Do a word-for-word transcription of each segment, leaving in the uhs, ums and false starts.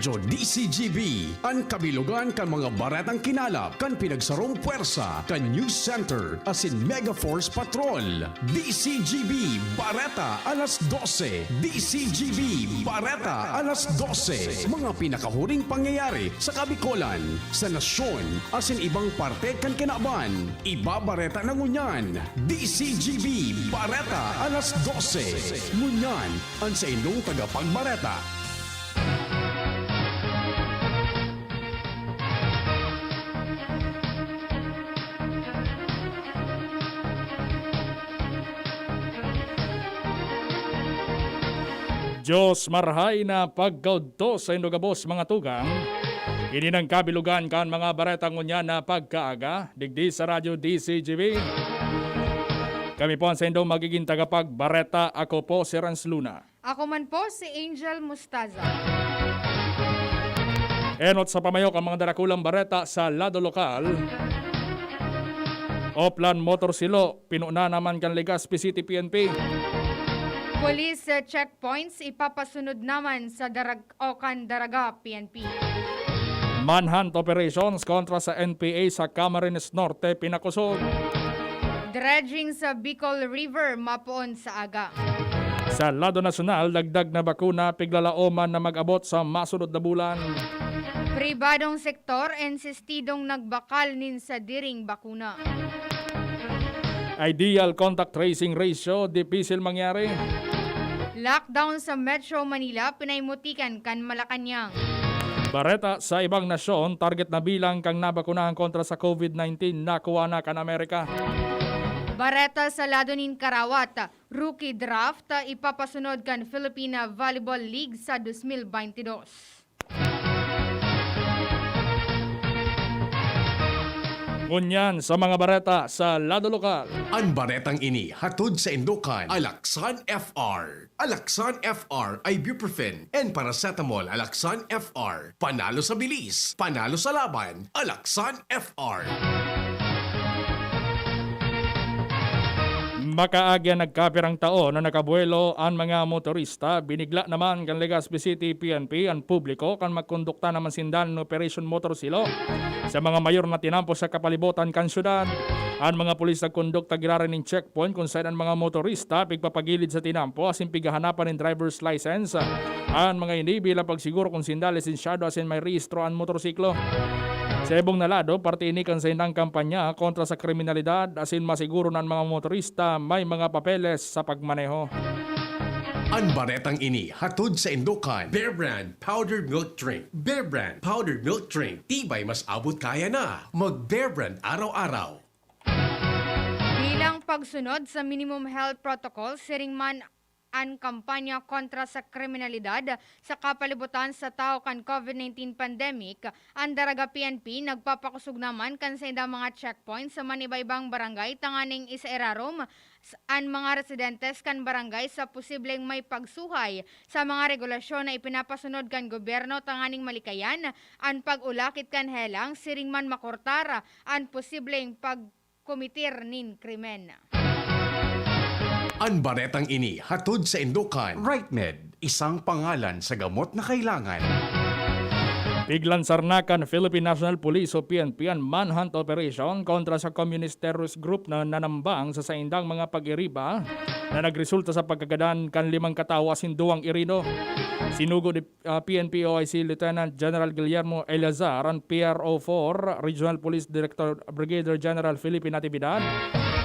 Radyo D C G B, an kabilogan kan mga baretang kinalap kan pinagsarong pwersa kan News Center asin Mega Force Patrol. D C G B Bareta alas dose. D C G B Bareta alas dose. Mga pinakahuring pangyayari sa Kabikolan, sa nasyon, asin ibang parte kan kinaban. Ibabareta na ngunyan. D C G B Bareta alas dose. Ngunyan, an saindong tagapagbareta. Dios marhay na pagkaudto saindo gabos, mga tugang. Ini nang kabilogan kan mga bareta ngunyan na pagkaaga, digdi sa Radyo D C G B. Kami po an saindong magiging tagapagbareta. Ako po si Renz Luna. Ako man po si Angel Mustaza. Enot sa pamayo kan mga darakulang bareta sa lado lokal. Oplan Motor Silo, pinuna naman kan Legazpi City P N P. Police, eh, checkpoints ipapasunod naman sa Darag-, o kan Daraga P N P. Manhunt operations kontra sa N P A sa Camarines Norte pinakusog. Dredging sa Bicol River mapoon sa aga. Sa lado nasyonal, dagdag na bakuna piglalaoman na mag-abot sa masunod na bulan. Pribadong sektor, insistidong nagbakal nin sadiring bakuna. Ideal contact tracing ratio, dipisil mangyari. Lockdown sa Metro Manila, pinaimutikan kan Malacañang. Bareta sa ibang nasyon, target na bilang kan nabakunahan kontra sa COVID nineteen, nakuha na kan Amerika. Bareta sa lado nin karawat, rookie draft, ipapasunod kan Philippine Volleyball League sa dos mil baynte dos. Ngunyan sa mga bareta sa lado lokal. An baretang ini hatod saindo kan Alaxan F R. Alaxan F R, ibuprofen and paracetamol. Alaxan F R. Panalo sa bilis, panalo sa laban. Alaxan F R. Makaagi an nagkapirang taon na nakabuwelo an mga motorista, binigla naman kan Legazpi City P N P an publiko kan magkondukta naman sinda nin Operation Motor Silo sa mga mayor na tinampo sa kapalibutan kan syudad. An mga pulis nagkondukta giraray nin checkpoint kun saen an mga motorista pigpapagilid sa tinampo asin pighahanapan nin driver's license. An mga ini bilang pagsiguro kun sinda lisensyado asin may rehistro an motorsiklo. Sa ibong na lado, parte ini kan saindang kampanya kontra sa kriminalidad asin masiguro na an mga motorista may mga papeles sa pagmaneho. An baretang ini hatod saindo kan Bear Brand Powdered Milk Drink. Bear Brand Powdered Milk Drink, tibay mas abot kaya na. Mag Bear Brand araw-araw. Bilang pagsunod sa minimum health protocol, siring man an kampanya kontra sa kriminalidad sa kapalibutan sa tahaw kan COVID nineteen pandemic, an Daraga P N P nagpapakosog naman kan saindang mga checkpoint sa manibaibang barangay tanganing isairarom s-, an mga residentes kan barangay sa posibleng may pagsuhay sa mga regulasyon na ipinapasunod kan gobyerno tanganing malikayan an pag-ulakit kan helang siring man makortar an posibleng pagkometer nin krimen. An baretang ini hatod saindo kan Rightmed, isang pangalan sa gamot na kailangan. Piglansar na kan Philippine National Police o P N P an manhunt operation kontra sa communist terrorist group na nanambang sa saindang mga pag-iriba na nagresulta sa pagkagadan kan limang katawo asin duwang herido. Sinugo ni, ah, P N P O I C Lieutenant General Guillermo Eleazar, an P R O four Regional Police Director Brigadier General Felipe Natividad,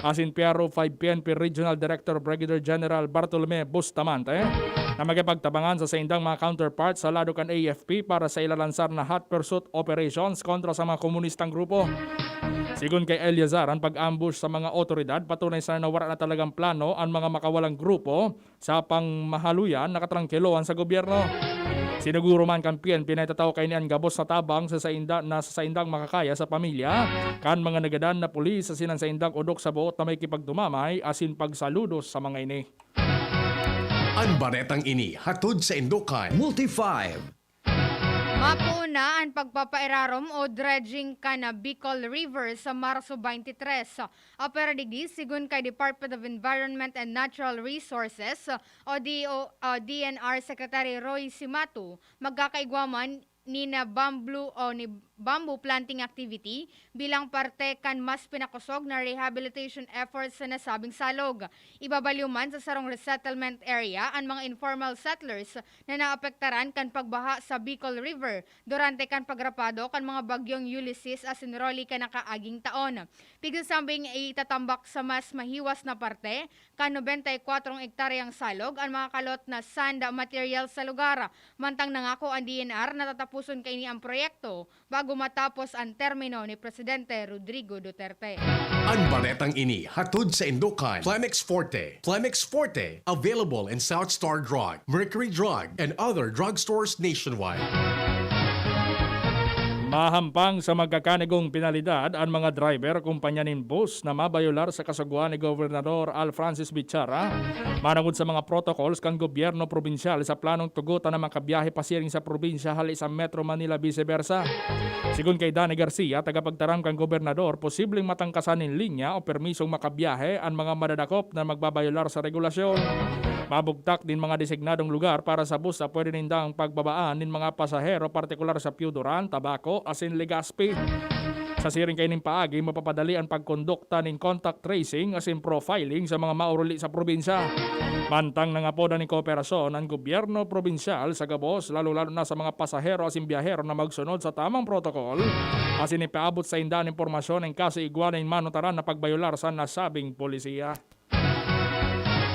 asin P R O five P N P Regional Director Brigadier General Bartolome Bustamante, na makipagtabangan sa saindang mga counterparts sa lado kan A F P para sa ilalansar na hot pursuit operations kontra sa mga komunistang grupo. Sigon kay Eleazar, an pag-ambush sa mga otoridad patunay sana na wara na talagang plano an mga makawalang grupo sa pangmahaluyan na katrangkilohan sa gobyerno. Sinuguro man kan P N P na itatao kaini an gabos na tabang sa sainda, na sa saindang makakaya sa pamilya kan mga nagadan na pulis asin an saindang odok sa boot na makikipagdumamay asin pagsaludos sa mga ini. An baretang ini hatod saindo kan Multi five. Mapoon na an pagpapairarom o dredging kan Bicol River sa Marso twenty-three. Apwera digdi, sigon kay Department of Environment and Natural Resources o D O, o D N R Secretary Roy Simato, magkakaigwa man ni na bamboo o ni bamboo planting activity bilang parte kan mas pinakosog na rehabilitation efforts sa nasabing salog. Ibabalyo man sa sarong resettlement area an mga informal settlers na naapektaran kan pagbaha sa Bicol River durante kan pagrapado kan mga bagyong Ulysses asin Rolly kan nakaaging taon. Pigsasambing itatambak sa mas mahiwas na parte kan nobenta y kwatro ektaryang salog an mga kalot na sand material sa lugar. Mantang nangako an D N R na tatapuson kaini ang proyekto bago matapos ang termino ni Presidente Rodrigo Duterte. An baretang ini hatod saindo kan Plemex Forte. Plemex Forte, available in South Star Drug, Mercury Drug, and other drugstores nationwide. Mahampang sa magkakanigong penalidad an mga driver o kumpanya nin bus na mabayolar sa kasugoan ni Gobernador Al Francis Bichara manongod sa mga protocols kan gobyerno probinsyal sa planong tugotan na makabiyahe pasiring sa probinsya hali sa Metro Manila, vice versa. Sigon kay Danny Garcia, tagapagtaram kan gobernador, posibleng matangkasan nin linya o permisong makabiyahe an mga madadakop na magbabayolar sa regulasyon. Mabugtak nin mga designadong lugar para sa bus sa pwede nindang pagbabaan nin mga pasahero, partikular sa Pio Duran, Tabaco, asin Legazpi. Sa siring kaining paagi, mapapadali an pagkondukta nin contact tracing asin profiling sa mga mauruli sa probinsya. Mantang nangapodan nin kooperasyon an gobyerno probinsyal sa gabos, lalo-lalo na sa mga pasahero asin biyahero na magsunod sa tamang protokol asin ipaabot sainda an impormasyon in kaso igwa nin manutaran na pagbayolar sa nasabing polisiya.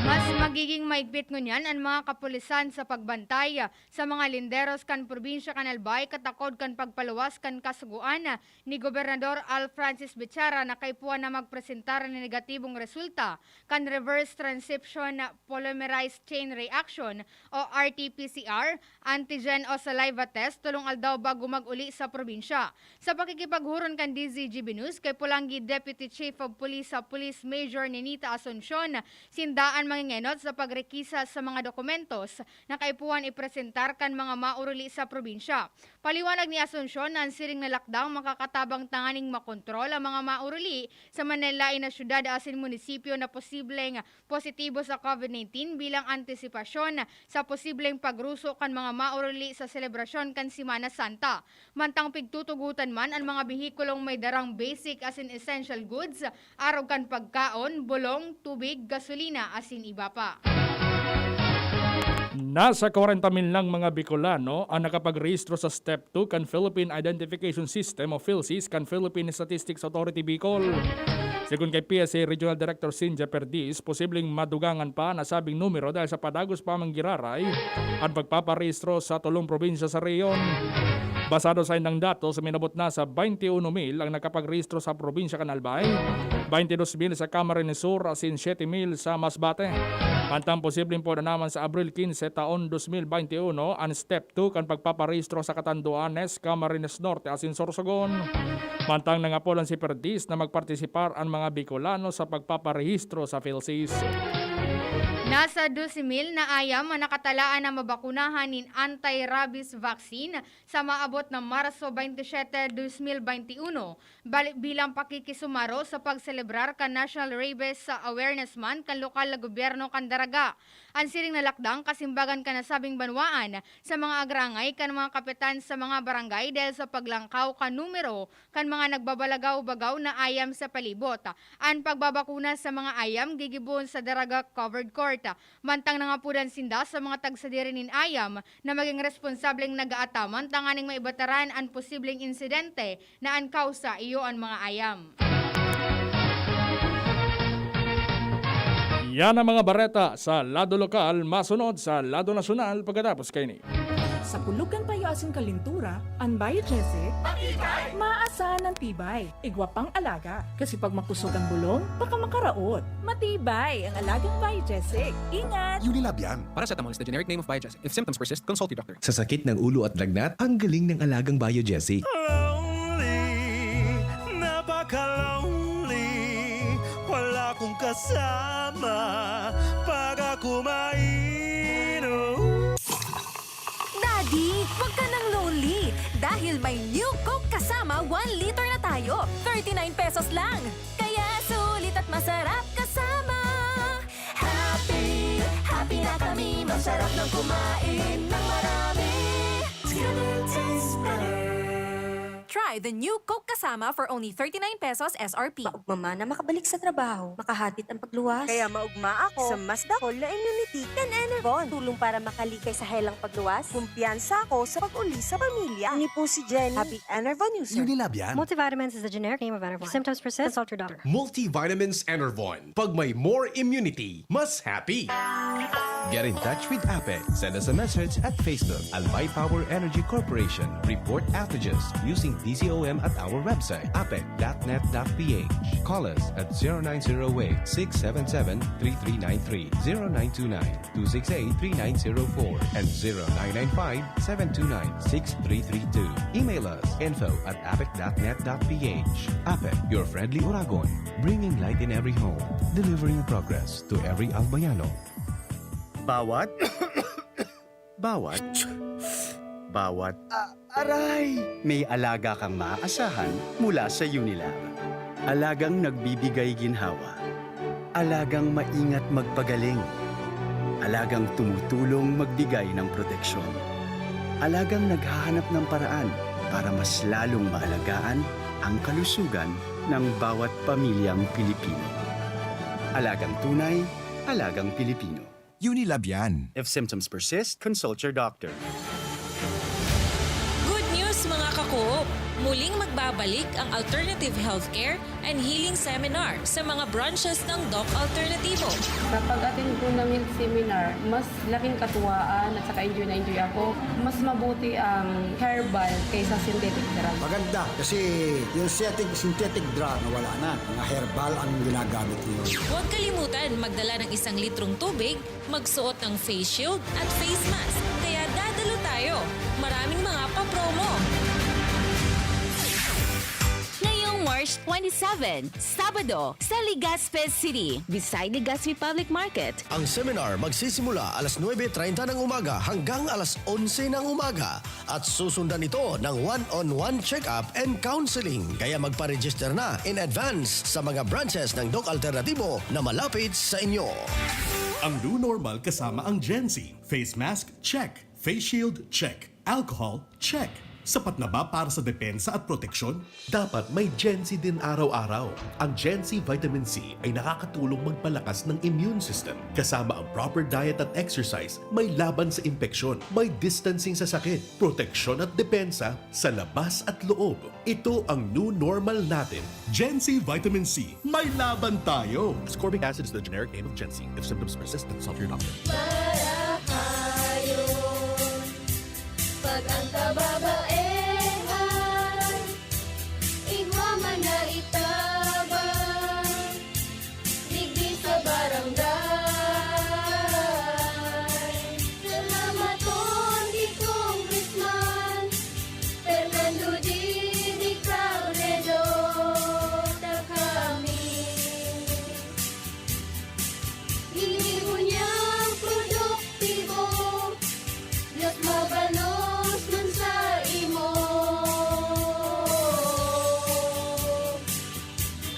Mas magiging maigpit ngunyan an mga kapulisan sa pagbantay sa mga linderos kan probinsya kan Albay katakod kan pagpaluwas kan kasugoan ni Gobernador Al Francis Bichara na kaipuhan na magpresentar nin negatibong resulta kan reverse transcription polymerase chain reaction o R T P C R, antigen o saliva test tolong aldaw bago mag-uli sa probinsya. Sa pakikipaghuron kan D Z G B News kay Polangui Deputy Chief of Police sa Police Major Ninita Asuncion, sinda an mangengenot sa pagrekisa sa mga dokumentos na kaipuhan ipresentar kan mga mauruli sa probinsya. Paliwanag ni Asuncion na an siring na lakdang makakatabang tanganing makontrol ang mga mauruli sa manlaen na syudad asin munisipyo na posibleng positibo sa COVID nineteen bilang antisipasyon sa posibleng pagruso kan mga mauruli sa selebrasyon kan Semana Santa. Mantang pigtutugotan man an mga behikulong may darang basic asin essential goods, arog kan pagkaon, bulong, tubig, gasolina asin iba pa. Nasa kwarenta mil nang mga Bicolano ang nakapagrehistro sa Step two kan Philippine Identification System o PhilSys kan Philippine Statistics Authority Bicol. Sigon kay P S A Regional Director Cynthia Perdiz, posibleng madugangan pa an nasabing numero dahil sa padagos pa man giraray an pagpaparehistro sa tolong probinsya sa rehiyon. Basado sa indang datos, minabot na sa baynte uno mil ang nakapagrehistro sa probinsya kan Albay, baynte dos mil sa Camarines Sur asin siyete mil sa Masbate. Mantang posibleng pwede naman sa Abril quince taon dos mil baynte uno an Step two kan pagpaparehistro sa Catanduanes, Camarines Norte asin Sorsogon. Mantang nangapodan si Perdiz na magpartisipar an mga Bicolano sa pagpaparehistro sa PhilSys. Nasa dose mil na ayam an nakatalaan na mabakunahan nin anti-rabies vaccine sa maabot na Marso twenty-seven, twenty twenty-one, bali-, bilang pakikisumaro sa pagselebrar kan National Rabies Awareness Month kan lokal na gobyerno kan Daraga. An siring na lakdang kasimbagan kan nasabing banwaan sa mga agrangay kan mga kapitan sa mga barangay dahil sa paglangkaw kan numero kan mga nagbabalagaw-bagaw na ayam sa palibot. An pagbabakuna sa mga ayam gigibohon sa Daraga Covered Court. Mantang nangapodan sinda sa mga tagsadiri nin ayam na magin responsableng nag-aataman tanganing maibataran an posibleng insidente na an kausa iyo an mga ayam. Yan ang mga bareta sa lado lokal, masunod sa lado nasyonal pagkatapos kaini. Sa pulugan payo asin kalintura, an Biogesic, maasahan an tibay, igwa pang alaga. Kasi pag makusog ang bulong, baka makaraot. Matibay ang alagang Biogesic. Ingat! Unilab yan. Paracetamol is the generic name of Biogesic. If symptoms persist, consult your doctor. Sa sakit ng ulo at lagnat, ang galing ng alagang Biogesic. Lonely, napaka-lonely. Wala kong kasama pag ako mainom. Daddy, wag ka nang lonely. Dahil may new Coke kasama, one liter na tayo. Thirty-nine pesos lang. Kaya sulit at masarap kasama. Happy, happy na kami. Masarap ng kumain ng marami. It's gonna taste better. Try the new Coke Kasama for only thirty-nine pesos S R P. Maugma man na makabalik sa trabaho, makahatid ang pagluwas. Kaya maugma ako sa mas dakol na immunity kan Enervon. Tulong para makalikay sa helang pagluwas. Kumpiyansa ako sa pag-uli sa pamilya. Ini po si Jenny. Happy Enervon user. Unilab yan. Multivitamins is the generic name of Enervon. If symptoms persist, consult your doctor. Multivitamins Enervon. Pag may more immunity, mas happy. Get in touch with APEC. Send us a message at Facebook, Albay Power Energy Corporation. Report outages using T C O M at our website, apec dot net dot P H. Call us at zero nine zero eight, six seven seven, three three nine three, zero nine two nine, two six eight, three nine zero four, and zero nine nine five, seven two nine, six three three two. Email us, info at apec dot net dot P H. APEC, your friendly Oragon. Bringing light in every home. Delivering progress to every Albayano. Bawat, bawat, bawat, ah, aray! May alaga kang maaasahan mula sa Unilab. Alagang nagbibigay ginhawa. Alagang maingat magpagaling. Alagang tumutulong magbigay ng proteksyon. Alagang naghahanap ng paraan para mas lalong maalagaan ang kalusugan ng bawat pamilyang Pilipino. Alagang tunay, alagang Pilipino. Unilab yan. If symptoms persist, consult your doctor. Good news, mga ka-Coop! Muling magbabalik ang Alternative Healthcare and Healing Seminar sa mga branches ng Doc Alternativo. Sa pag-attend ko ng health seminar, mas laking katuwaan at saka enjoy na enjoy ako. Mas mabuti ang herbal kaysa synthetic drug. Maganda kasi yung synthetic, synthetic drug, nawala na. Mga herbal ang ginagamit ngayon. Huwag kalimutan magdala ng isang litrong tubig, magsuot ng face shield at face mask. Kaya dadalo tayo. Maraming mga pa-promo. Ngayong March twenty-seven, Sabado, sa Legazpi City, beside Legazpi Public Market. Ang seminar magsisimula alas nuebe treinta ng umaga hanggang alas onse ng umaga at susundan ito ng one-on-one check-up and counseling. Kaya magpa-register na in advance sa mga branches ng Doc Alternativo na malapit sa inyo. Ang new normal kasama ang Gen Z. Face mask, check. Face shield, check. Alcohol, check. Sapat na ba para sa depensa at proteksyon? Dapat may Gen Z din araw-araw. Ang Gen Z Vitamin C ay nakakatulong magpalakas ng immune system. Kasama ang proper diet at exercise, may laban sa impeksyon, may distancing sa sakit, proteksyon at depensa sa labas at loob. Ito ang new normal natin. Gen Z Vitamin C, may laban tayo! Ascorbic acid is the generic name of Gen Z. If symptoms persist, consult your doctor. Marahayon, pag ang kababaehan, igwa man na itabang, digdi sa barangay. Salamaton ki Congressman Fernando Didi Cabredo, ta kami ginibo niyang produktibo, mas mabalos man sa imo.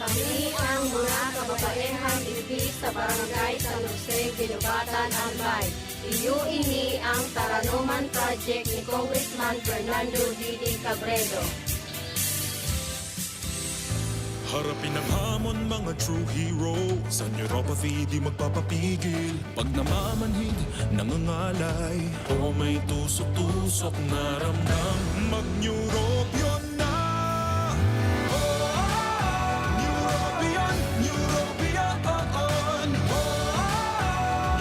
Kami ang mga kababaehang digdi sa Barangay San Jose, Guinobatan, Albay. Iyo ini ang Taranoman Project ni Congressman Fernando Didi Cabredo. Harapin ang hamon, mga true hero. Sa neuropathy, di magpapapigil. Pag namamanhid, nangangalay, o may tusok-tusok na ramdam, mag-Neurobion na! Oh, Neurobion, Neurobion, oh, oh.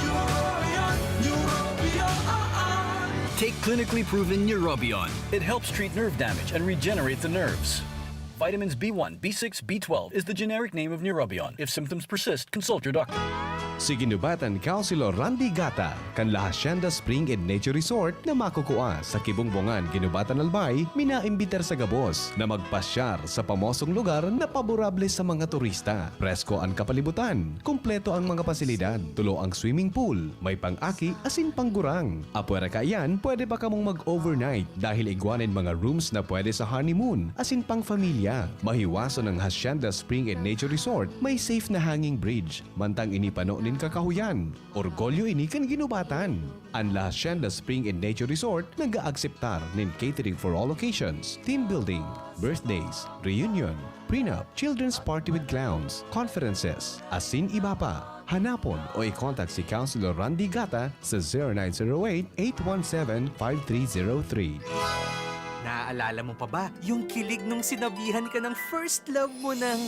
Neurobion, Neurobion, oh, oh. Take clinically proven Neurobion. It helps treat nerve damage and regenerate the nerves. Vitamins B one, B six, B twelve is the generic name of Neurobion. If symptoms persist, consult your doctor. Si Ginubatan Councilor Randy Gata, kan La Hacienda Spring and Nature Resort na makukua sa Kibungbungan, Ginubatan, Albay, minaimbitar sa gabos na magpasyar sa pamosong lugar na paborable sa mga turista. Presko an kapalibutan, kumpleto ang mga pasilidad, tulo ang swimming pool, may pang-aki asin panggurang. Apwera kaiyan, pwede pa kamong mag-overnight dahil igwa nin mga rooms na pwede sa honeymoon asin pang-familia. Mahiwason ang Hacienda Spring and Nature Resort, may safe na hanging bridge, mantang ini pano nin kakahuyan. Orgulyo ini kan Ginubatan. An La Hacienda Spring and Nature Resort nag-aakseptar nin catering for all occasions, team building, birthdays, reunion, prenup, children's party with clowns, conferences, asin iba pa. Hanapon o i-contact si Councilor Randy Gata sa zero nine zero eight, eight one seven, five three zero three. Naaalala mo pa ba yung kilig nung sinabihan ka ng first love mo ng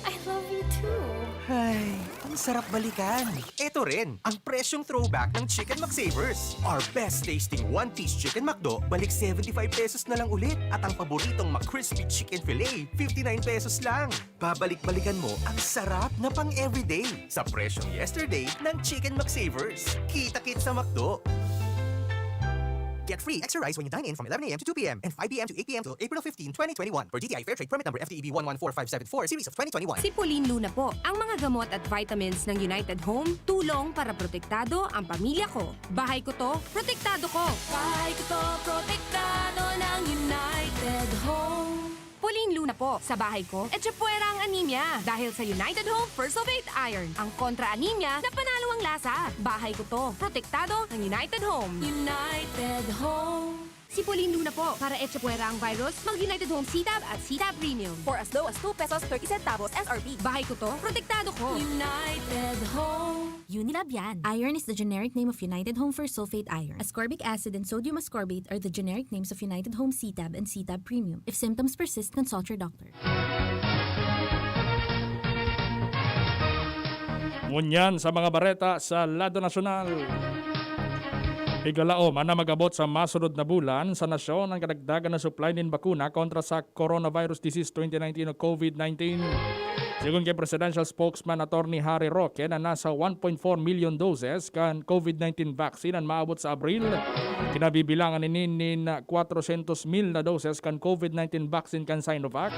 I love you too. Ay, ang sarap balikan. Eto rin, ang presyong throwback ng Chicken McSavers. Our best tasting one-piece Chicken McDo, balik seventy-five pesos na lang ulit. At ang paboritong McCrispy Chicken Fillet, fifty-nine pesos lang. Babalik-balikan mo ang sarap na pang-everyday sa presyong yesterday ng Chicken McSavers. Kita-kit sa McDo! Get free extra rice when you dine in from eleven a m to two p m and five p m to eight p m till April fifteen, twenty twenty-one. Per D T I Fair Trade Permit Number F T E B one one four five seven four, Series of twenty twenty-one. Si Pauline Luna po. Ang mga gamot at vitamins ng United Home, tulong para protektado ang pamilya ko. Bahay ko to, protektado ko. Bahay ko to, protektado ng United Home. Pauline Luna po, sa bahay ko, etchepuera ang anemia. Dahil sa United Home First of Eight Iron, ang kontra anemia na panalo ang lasa. Bahay ko to, protektado ng United Home. United Home. Si Pauline Luna po, para etchepuera ang virus, mag United Home C-Tab at C-Tab Premium. For as low as two pesos thirty centavos S R P. Bahay ko to, protektado ko. United Home. Unilab yan. Iron is the generic name of United Home First Sulfate Iron. Ascorbic acid and sodium ascorbate are the generic names of United Home C-Tab and C-Tab Premium. If symptoms persist, consult your doctor. Ngunyan sa mga bareta sa lado nasyonal. Pigalaom an mag-abot sa masunod na bulan sa nasyon ang kadagdagan na supply nin bakuna kontra sa coronavirus disease twenty nineteen o COVID nineteen. Sigon ki Presidential Spokesman Attorney Harry Roque na nasa one point four million doses kan COVID nineteen vaccine an maabot sa Abril. Kinabibilangan ini nin kwatrosyentos mil na doses kan COVID nineteen vaccine kan Sinovac.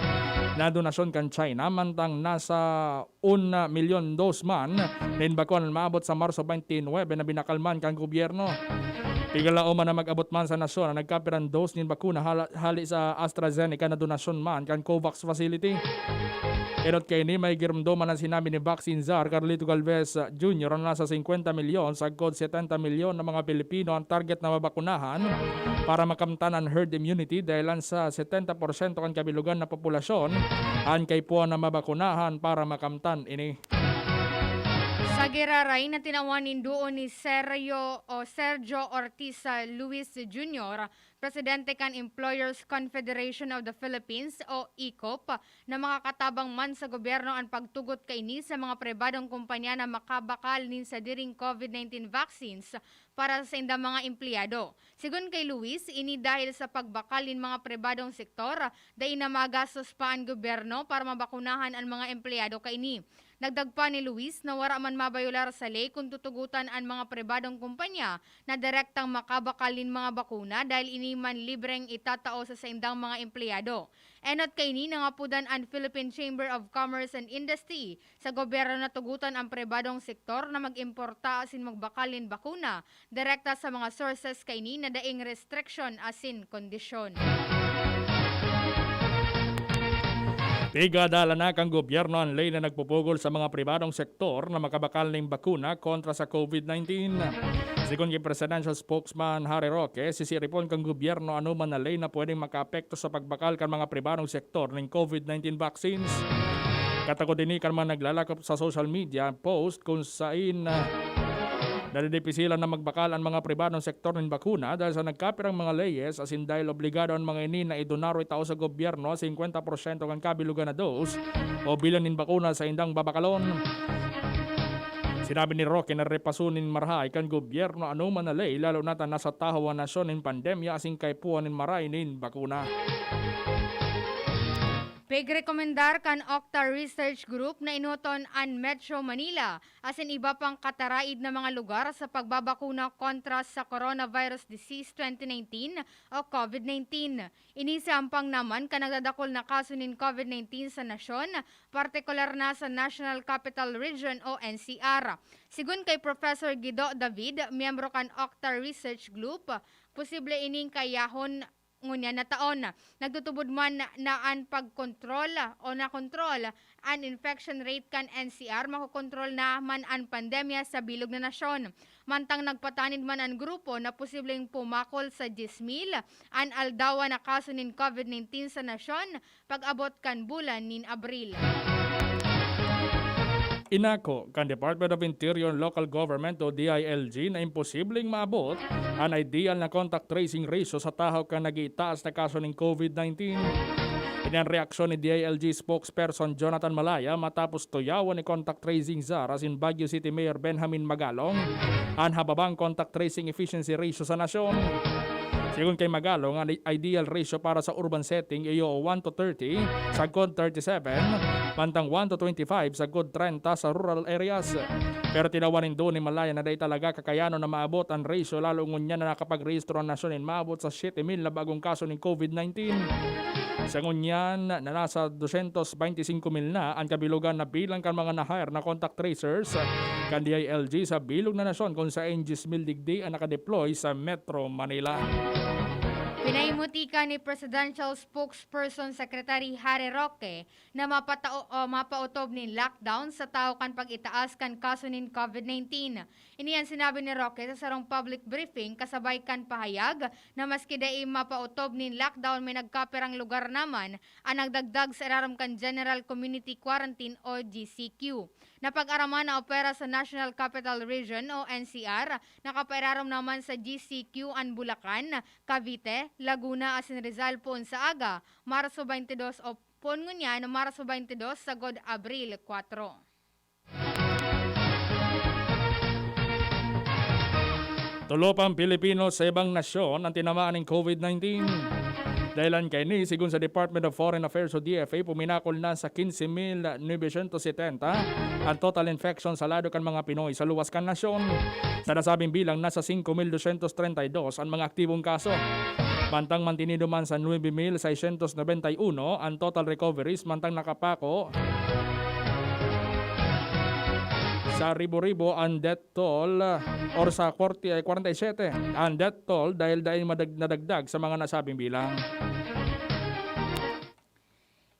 Na donasyon kan China, mantang nasa un milyon dos man nin bakuna an maabot sa Marso twenty-nine na binakal man kan gobyerno. Pigalaom an mag-abot man sa nasyon an nagkapirang dos nin bakuna hala-, hali sa AstraZeneca na donasyon man kan COVAX facility. Enot kaini, may giromdoman an sinabi ni Vaccine Czar Carlito Galvez Junior na nasa singkwenta milyon sagkod setenta milyon na mga Pilipino ang target na mabakunahan para makamtan an herd immunity, dahilan sa setenta porsyento kan kabilugan na populasyon an kaipuhan na mabakunahan para makamtan ini. Sa giraray na tinawan nin duo ni Sergio o Sergio Ortiz Luis Junior, presidente kan Employers Confederation of the Philippines o ECOP, na makakatabang man sa gobyerno an pagtugot kaini sa mga pribadong kumpanya na makabakal nin sadiring COVID nineteen vaccines para sa saindang mga empleyado. Sigon kay Luis, ini dahil sa pagbakal nin mga pribadong sektor, dai na magastos pa an gobyerno para mabakunahan an mga empleyado kaini. Dagdag pa ni Luis na wara man mabayolar sa ley kun tutugotan an mga pribadong kumpanya na direktang makabakal nin mga bakuna dahil ini man libreng itatao sa saindang mga empleyado. Enot kaini, nangapodan an Philippine Chamber of Commerce and Industry sa gobyerno na tugotan an pribadong sektor na mag-importa asin magbakal nin bakuna direkta sa mga sources kaini na daing restriction asin kondisyon. Pigadala na kan gobyerno an ley na nagpupugol sa mga pribadong sektor na makabakal nin bakuna kontra sa COVID nineteen. Sigon ki Presidential Spokesman Harry Roque, sisiripon kan gobyerno anoman na ley na pwedeng makaapekto sa pagbakal kan mga pribadong sektor nin COVID nineteen vaccines. Katakod ini kan mga naglalakop sa social media post kun sain, ah, nadidipisilan na magbakal an mga pribadong sektor nin bakuna dahil sa nagkapirang mga leyes, asin dahil obligado an mga ini na idonaro itao sa gobyerno singkwenta porsyento kan kabilugan na dos o bilang nin bakuna sa indang babakalon. Sinabi ni Roque na repason nin marahay kan gobyerno anoman na ley, lalo na ta nasa tahaw an nasyon nin pandemya asin kaipuhan nin maray nin bakuna. Pigrekomendar kan Octa Research Group na enoton an Metro Manila asin iba pang kataraid na mga lugar sa pagbabakuna kontra sa coronavirus disease twenty nineteen o COVID nineteen. Ini sa ampang naman kan nagdadakul na kaso nin COVID nineteen sa nasyon, partikular na sa National Capital Region o N C R. Sigon kay Professor Guido David, miyembro kan Octa Research Group, posible ining kaiyahon ngunyan na taon. Nagtutubod man na, na an pagkontrol o nakontrol an infection rate kan N C R, makokontrol na man an pandemya sa bilog na nasyon. Mantang nagpatanid man an grupo na posibleng pumakol sa diyes mil an aldawan na kaso nin COVID nineteen sa nasyon pag-abot kan bulan nin Abril. Inako kan Department of Interior and Local Government o D I L G na imposibleng maabot an ideal na contact tracing ratio sa tahaw kan nag-iitaas na kaso nin COVID nineteen. Ini an reaksyon ni D I L G spokesperson Jonathan Malaya matapos tuyawon ni contact tracing czar asin Baguio City Mayor Benjamin Magalong an hababang contact tracing efficiency ratio sa nasyon. Sigon kay Magalong, an ideal ratio para sa urban setting iyo one to thirty, sagkod thirty-seven, mantang one to twenty-five, sagkod trenta sa rural areas. Pero tinawan nindo ni Malaya na dai talaga kakayanon na maabot an ratio, lalo ngunyan na nakapagrehistro an nasyon nin maabot sa siyete mil na bagong kaso nin COVID nineteen. Sa ngunyan na nasa dosyentos beinti singko mil na an kabilogan na bilang kan mga na-hire na contact tracers kan D I L G sa bilog na nasyon, kun saen diyes mil digdi an nakadeploy sa Metro Manila. Pinahimutika ni Presidential Spokesperson Secretary Harry Roque na mapatao-, o mapautob nin lockdown sa tahaw kan pag-itaas kan kaso nin COVID nineteen. Ini an sinabi ni Roque sa sarong public briefing kasabay kan pahayag na maski dai mapautob nin lockdown, may nagkapirang lugar naman an nagdagdag sa irarom kan General Community Quarantine o G C Q. Napag-araman na opera sa National Capital Region o N C R, nakapairarom naman sa G C Q an Bulacan, Cavite, Laguna asin Rizal poon sa aga, Marso twenty-two o poon ngunyan, Marso twenty-two sagod Abril kwatro. Tulo pang Pilipino sa ibang nasyon ang tinamaan nin COVID nineteen. Dahilan kaini, sigon sa Department of Foreign Affairs o D F A, puminakol na sa quince mil novecientos setenta ang total infection sa lado kan mga Pinoy sa luwas kan nasyon. Sa nasabing bilang, nasa singko mil dosyentos treinta y dos an mga aktibong kaso. Mantang mantinido man sa nuebe mil seiscientos noventa y uno ang total recoveries, mantang nakapako sa ribo-ribo ang death toll, or sa kwarti-, ay, kwarenta y siyete ang death toll dahil dai madag-, nadagdag sa mga nasabing bilang.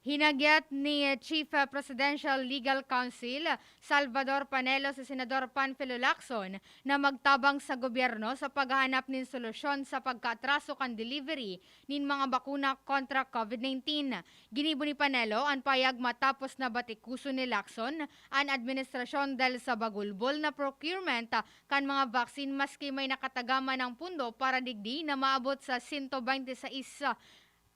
Hinagyat ni Chief Presidential Legal Counsel Salvador Panelo si Senador Panfilo Lacson na magtabang sa gobyerno sa paghahanap nin solusyon sa pagkaatraso kan delivery nin mga bakuna kontra COVID nineteen. Ginibo ni Panelo an pahayag matapos na batikuson ni Lacson an administrasyon dahil sa bagulbol na procurement kan mga vaccine, maski may nakatagama ng pundo para digdi na maabot sa sento bente sais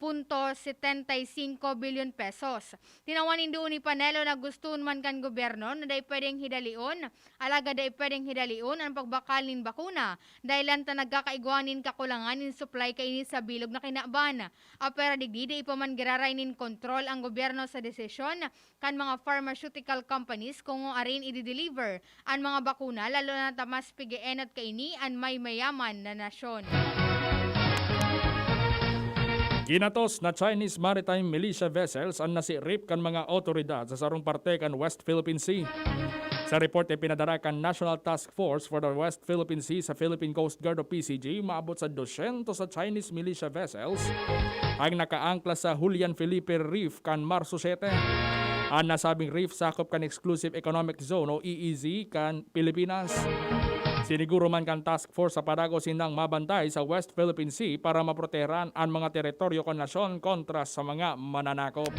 punto setenta y singko bilyon pesos. Tinawan nindo ni Panelo na gusto man kan gobyerno na dai pwedeng hidalion, alagad dai pwedeng hidalion an pagbakal nin bakuna, dahilan ta nagkakaigwa nin kakulangan nin supply kaini sa bilog na kinaban. Apwera digdi, dai pa man giraray nin kontrol ang gobyerno sa desisyon kan mga pharmaceutical companies kung arin i-deliver an mga bakuna, lalo na ta mas pig-eenot kaini an may mayaman na nasyon. Ginatos na Chinese maritime militia vessels an nasirip kan mga awtoridad sa sarong parte kan West Philippine Sea. Sa report na ipinadara kan National Task Force for the West Philippine Sea sa Philippine Coast Guard o P C G, maabot sa dosyentos sa Chinese militia vessels ang nakaangkla sa Julian Felipe Reef kan Marso siyete. An nasabing reef sakop kan Exclusive Economic Zone o E E Z kan Pilipinas. Siniguro man kan task force sa padagos sinang mabantay sa West Philippine Sea para maproteheran an mga teritoryo kan nasyon kontra sa mga mananakop.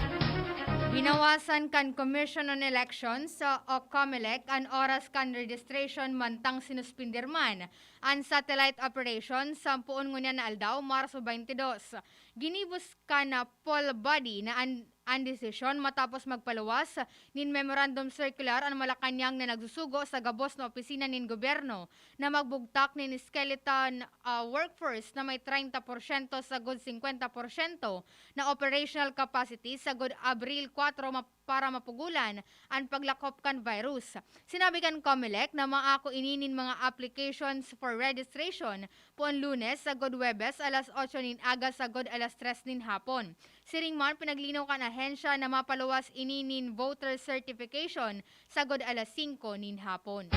Binawasan kan Commission on Elections o COMELEC an oras kan registration, mantang sinuspender man an satellite operation sampoon ngunyan na aldaw, Marso twenty-two. Ginibos kan poll body na an an desisyon matapos magpaluwas nin memorandum circular an Malacañang na nagsusugo sa gabos na opisina nin gobyerno na magbugtak nin skeleton, ah, workforce na may treinta porsyento sagkod singkwenta porsyento na operational capacity sagkod Abril kwatro ma-, para mapugulan an paglakop kan virus. Sinabi kan Comelec na maako ini nin mga applications for registration poon Lunes sagkod Huwebes alas otso nin aga sagkod alas tres nin hapon. Siring man, pinaglinaw kan ahensya na mapaluwas ini nin voter certification sagkod alas singko nin hapon.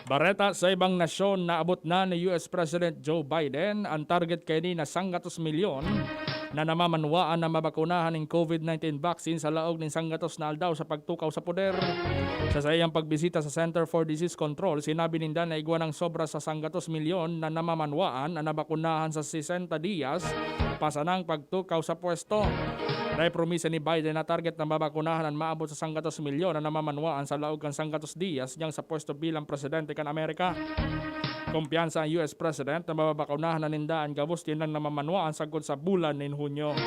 Bareta sa ibang nasyon, naabot na ni U S President Joe Biden an target kaini na sanggatos milyon na namamanwaan na mabakunahan nin covid nineteen vaccine sa laog nin sanggatos na aldaw sa pagtukaw sa poder. Sa saiyang pagbisita sa Center for Disease Control, sinabi ninda na igwa nang sobra sa sanggatos milyon na namamanwaan na nabakunahan sa sesenta diyas pa sanang pagtukaw sa pwesto. Dai promisa ni Biden na target na mabakunahan an maabot sa sanggatos milyon na namamanwaan sa laog kan sanggatos diyas niyang sa pwesto bilang presidente kan Amerika. Kumpiyansa ang U S President na mababakunahan na ninda an gabos nilang namamanwaan sagkod sa bulan nin Hunyo.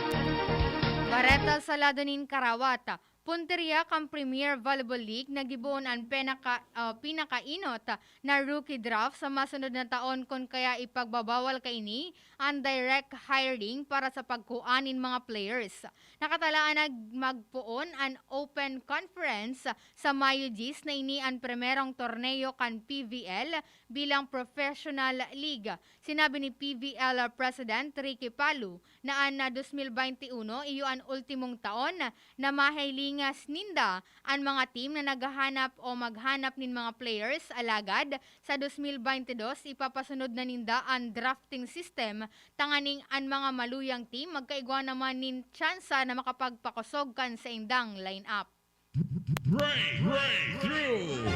Bareta sa lado nin karawat. Puntirya kan Premier Volleyball League, naggibohon an pinaka-, ah, pinakainot na rookie draft sa masunod na taon, kun kaya ipagbabawal kaini an direct hiring para sa pagkua nin mga players. Nakatalaan na magpoon an Open Conference sa Mayo diyes na ini an primerong torneo kan P V L bilang professional league. Sinabi ni P V L President Ricky Palu na an, ah, dos mil baynte uno iyo an ultimong taon na mahilingas ninda an mga team na naghahanap o maghanap nin mga players, alagad sa dos mil baynte dos, ipapasunod na ninda an drafting system tanganing an mga maluyang team magkaigwa naman nin tsansa na makapagpakosog kan saindang lineup. Break, breakthrough.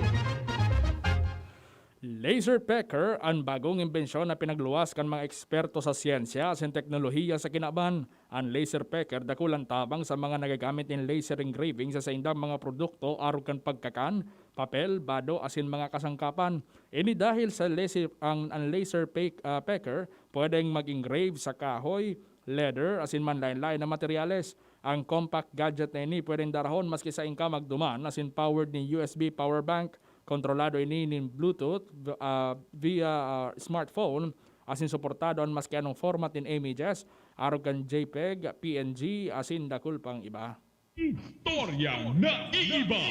Laser pecker, an bagong imbensyon na pinagluwas kan mga eksperto sa siyensya asin teknolohiya sa kinaban. An laser pecker dakulang tabang sa mga nagagamit nin laser engraving sa saindang mga produkto arog kan pagkakan, papel, bado asin mga kasangkapan. Ini dahil sa laser, ang, ang laser pe-, ah, pecker pwedeng mag-engrave sa kahoy, leather asin manlaen-laen na materyales. Ang compact gadget na ini pwedeng darahon maski sain ka magduman asin powered nin U S B power bank. Kontrolado ini nin Bluetooth, v-, ah, via, ah, smartphone, asin suportado an maski anong format nin images, arog kan JPEG, PNG, asin dakul pang iba. Istoryang naiiba.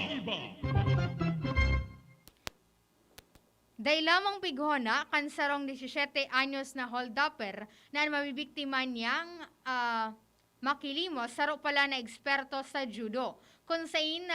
Dai lamang pighona kan sarong disisiyete anyos na holdupper na an mabibiktima niyang, ah, makilimos, saro pala na eksperto sa judo. Kun sain,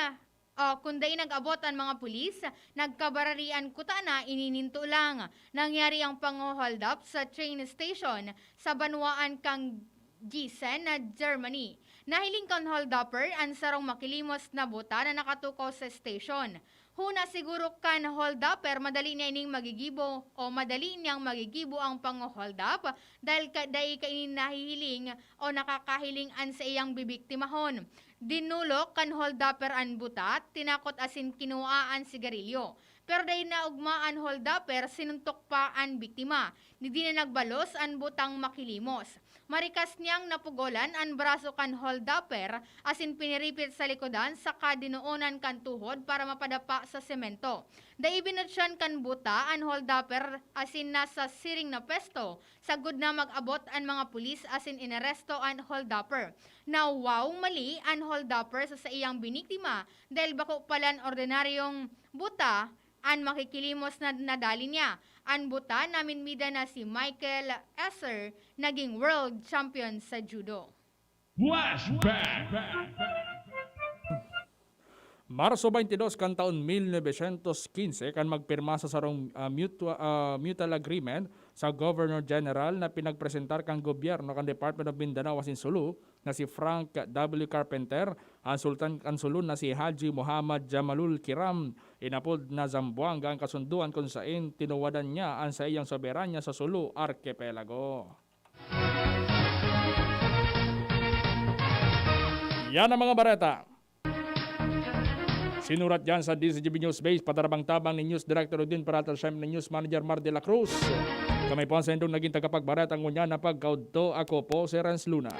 ah, kun dai nag-abot an mga pulis, nagkabararian kutana ini nin tulang. Nangyari ang pangho-hold up sa train station sa banwaan kan Giessen, Germany. Nahiling kan holdupper an sarong makilimos na buta na nakatukaw sa station. Huna siguro kan holdupper, madali niya ining magigibo o madali niyang magigibo ang pangho-hold up dahil ka, dai kaini nahihiling o nakakahiling an saiyang bibiktimahon. Dinulok kan holdupper an buta, tinakot asin kinua an sigarilyo. Pero dai naogma an holdupper, sinuntok pa an biktima. Digdi na nagbalos an butang makilimos. Marikas niyang napugolan an braso kan holdupper asin piniripit sa likodan saka dinoonan kan tuhod para mapadapa sa semento. Dai binutyan kan buta an holdupper asin nasa siring na pwesto sagkod na mag-abot an mga pulis asin inaresto an holdupper. Nawaw mali an holdupper sa saiyang biniktima dahil bako palan ordinaryong buta an makikilimos na nadali niya. An buta na midbidan na si Michael Esser, naging world champion sa judo. Flashback! Marso twenty-two kan taon mil novecientos quince kan magpirma sa sarong, ah, mutua-, ah, mutual agreement sa Governor General na pinagpresentar kan gobyerno kan Department of Mindanao asin Sulu na si Frank W. Carpenter, an Sultan kan Sulu na si Haji Muhammad Jamalul Kiram, inapod na Zamboanga, ang kasundoan kun sain tinuwadan niya an saiyang soberanya sa Sulu Archipelago. Yan ang mga bareta. Sinurat yan sa D Z G B News Base, patarabang-tabang ni News Director Odin Peralta, siyempre ni News Manager Mar de la Cruz. Kami po ang saindong naging tagapagbareta ngunyan na pagkaudto. Ako po si Renz Luna.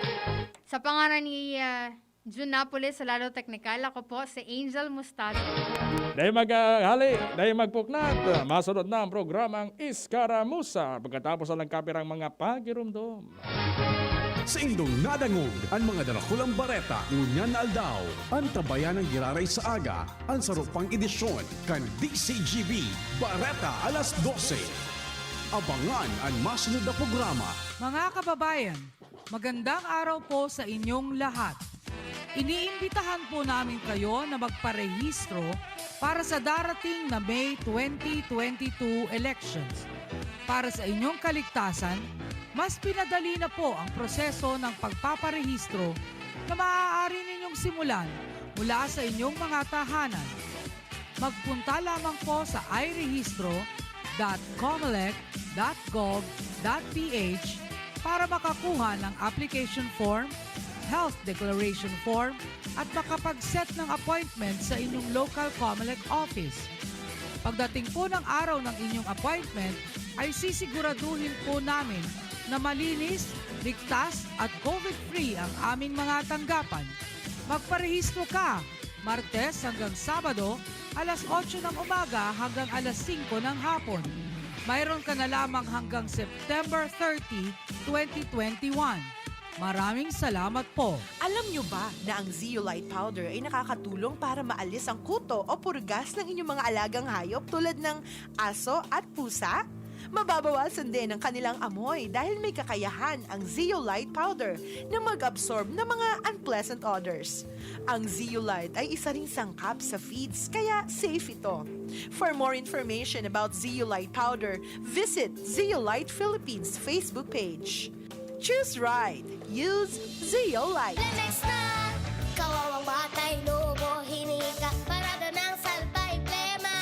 Sa pangaran ni, ah, Jun Napoles sa Lado Teknikal, ako po si Angel Mustado. Dahil mag, ah, hali, dahil magpuknat, masunod na ang programang Iskaramusa pagkatapos na lang kapirang mga pagirumdom. Saindong nadangog an mga darakulang bareta ngunyan na aldaw. Antabayan an giraray sa aga, an saro pang edisyon kan D C G B Bareta alas dose. Abangan an masunod na programa. Mga kababayan, magandang araw po sa inyong lahat. Iniimbitahan po namin kayo na magparehistro para sa darating na May twenty twenty-two elections. Para sa inyong kaligtasan, mas pinadali na po ang proseso ng pagpaparehistro na maaari ninyong simulan mula sa inyong mga tahanan. Magpunta lamang po sa i rehistro dot comelec dot gov dot ph para makakuha ng application form, health declaration form, at makapag-set ng appointment sa inyong local Comelec office. Pagdating po ng araw ng inyong appointment, ay sisiguraduhin po namin na malinis, ligtas at covid-free ang aming mga tanggapan. Magparehistro ka, Martes hanggang Sabado, alas otso ng umaga hanggang alas singko ng hapon. Mayroon ka na lamang hanggang September thirty, twenty twenty-one. Maraming salamat po. Alam nyo ba na ang Zeolite Powder ay nakakatulong para maalis ang kuto o purgas ng inyong mga alagang hayop tulad ng aso at pusa? Mababawasan din ang kanilang amoy dahil may kakayahan ang Zeolite Powder na mag-absorb ng mga unpleasant odors. Ang Zeolite ay isa ring sangkap sa feeds, kaya safe ito. For more information about Zeolite Powder, visit Zeolite Philippines Facebook page. Choose right. Use Zeolite. Lemex na! Kawawang batay, lobo, hininga, parada ng salbay, plema.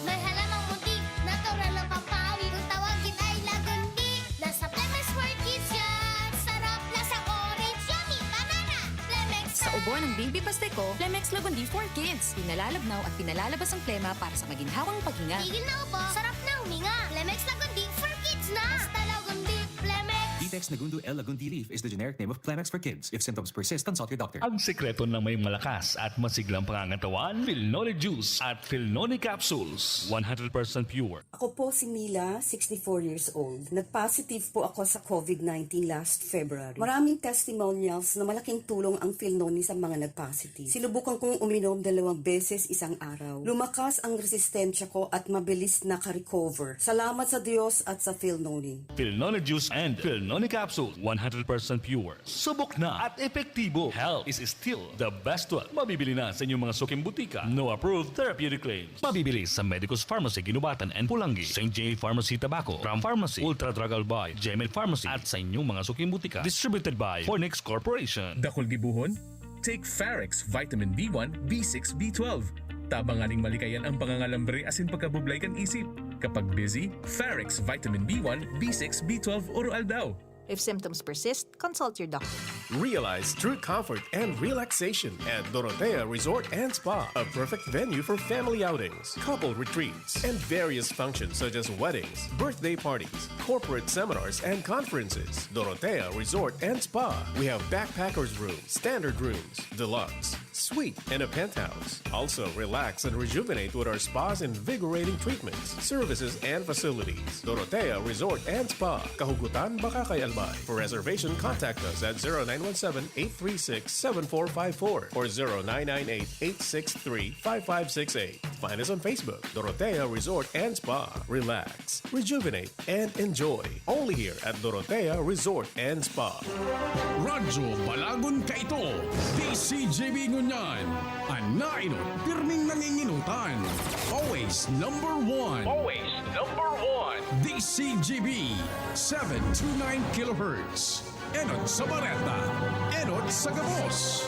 May halamang muntik, natural na pampawi. Kung tawagin ay lagundi, nasa Lemex for Kids yan. Sarap, lasang orange, yummy, banana. Lemex Sa na! Ubo ng Baby Pasteco, Lemex Lagundi for Kids. Pinalalabnaw at pinalalabas ang plema para sa maginhawang paghinga. Tigil na ubo, sarap na huminga. Lemex Lagundi for Kids na! Basta Lagundi, Lemex! Vitex Nagundo L Lagundi Leaf is the generic name of Clemex for Kids. If symptoms persist, consult your doctor. Ang sekreto ng may malakas at masiglang pangangatawan, Filnoni Juice at Filnoni Capsules. One hundred percent pure. Ako po si Mila, sixty-four years old. Nag-positive po ako sa covid nineteen last February. Maraming testimonials na malaking tulong ang Filnoni sa mga nag-positive. Sinubukan kong uminom dalawang beses isang araw. Lumakas ang resistensya ko at mabilis naka-recover. Salamat sa Diyos at sa Filnoni. Filnoni Juice and Filnoni Capsule, one hundred percent pure. Subok na at epektibo. Health is still the best wealth. Mabibili na sa inyong mga suking butika. No approved therapeutic claims. Mabibili sa Medicus Pharmacy, Guinobatan and Pulangi, Saint J Pharmacy, Tabaco, Ram Pharmacy, Ultra Drug Albay, Gemed Pharmacy, at sa inyong mga suking butika. Distributed by Fornix Corporation. Dakul gibohon? Take Farex Vitamin B one, B six, B twelve. Tabangan ning malikayan ang pangangalambre asin pagkabublay kan isip. Kapag busy, Farex Vitamin B one, B six, B twelve, Oro Aldaw. If symptoms persist, consult your doctor. Realize true comfort and relaxation at Dorotea Resort and Spa, a perfect venue for family outings, couple retreats, and various functions such as weddings, birthday parties, corporate seminars, and conferences. Dorotea Resort and Spa. We have backpackers room, standard rooms, deluxe, suite, and a penthouse. Also, relax and rejuvenate with our spa's invigorating treatments, services, and facilities. Dorotea Resort and Spa, Kahugutan, Bacacay, Albay. For reservation, contact us at zero nine one seven, eight three six, seven four five four or zero nine nine eight, eight six three, five five six eight. Find us on Facebook, Dorotea Resort and Spa. Relax, rejuvenate, and enjoy. Only here at Dorotea Resort and Spa. Radyo Balagon kaito, D C G B ngunyan. An naenot, pirming nanginginutan. Always number one. Always number one. D C G B, seven two nine kilohertz. Enot sa bareta, enot sa gabos.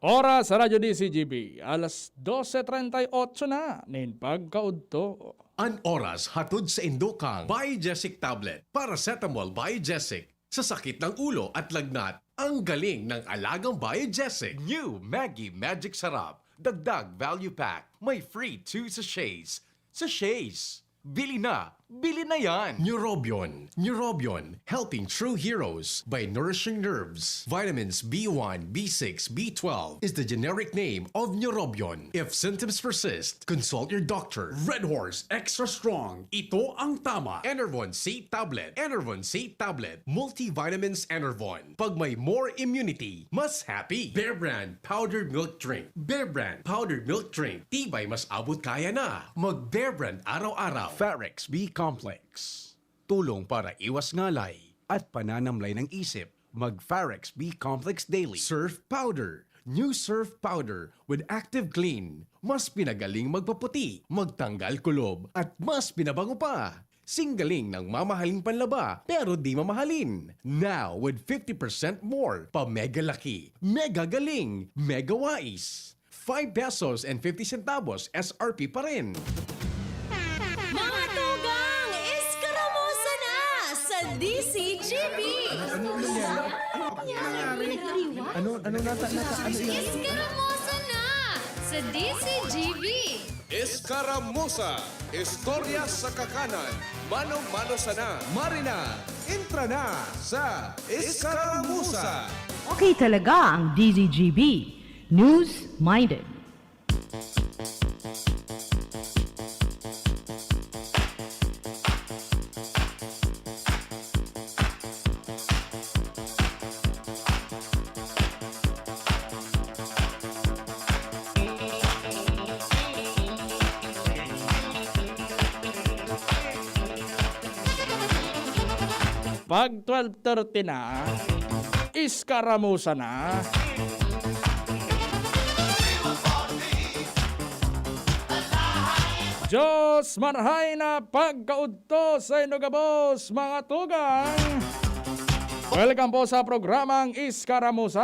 Oras sa Radyo D C G B, alas dose treinta y ocho na nin pagkaudto. An oras hatod saindo kan Biogesic Tablet, Paracetamol Biogesic, sa sakit ng ulo at lagnat. Ang galing ng alagang Biogesic. New Maggi Magic Sarap, Dagdag Value Pack, may free two sachets. Sachets! Bili na! Bili na yan! Neurobion. Neurobion, helping true heroes by nourishing nerves. Vitamins B one, B six, B twelve is the generic name of Neurobion. If symptoms persist, consult your doctor. Red Horse Extra Strong. Ito ang tama. Enervon C Tablet. Enervon C Tablet. Multivitamins Enervon. Pag may more immunity, mas happy. Bear Brand Powdered Milk Drink. Bear Brand Powdered Milk Drink. Tibay mas abot kaya na. Mag Bear Brand araw-araw. Farex B Complex. Tulong para iwas ngalay at pananamlay ng isip. Mag Farex B Complex Daily. Surf Powder. New Surf Powder with Active Clean. Mas pinagaling magpaputi, magtanggal kulob, at mas pinabango pa. Singgaling ng mamahaling panlaba, pero di mamahalin. Now with fifty percent more pa mega laki, mega galing, mega wais. Five pesos and fifty centavos S R P pa rin. Mga tugang, eskaramusa na sa D C G B! Ano, ano nangyari? Ano, ano nasa, nasa, ano yun? Eskaramusa na sa D C G B! Eskaramusa, istorya sa kakanan, mano-mano sana. Marina, entra na sa Eskaramusa. Okay talaga ang D Z G B. News-minded. Pag twelve thirty na, eskaramusa na. Diyos, marhay na pagkaudto saindo gabos, mga tugang. Welcome po sa programang Eskaramusa.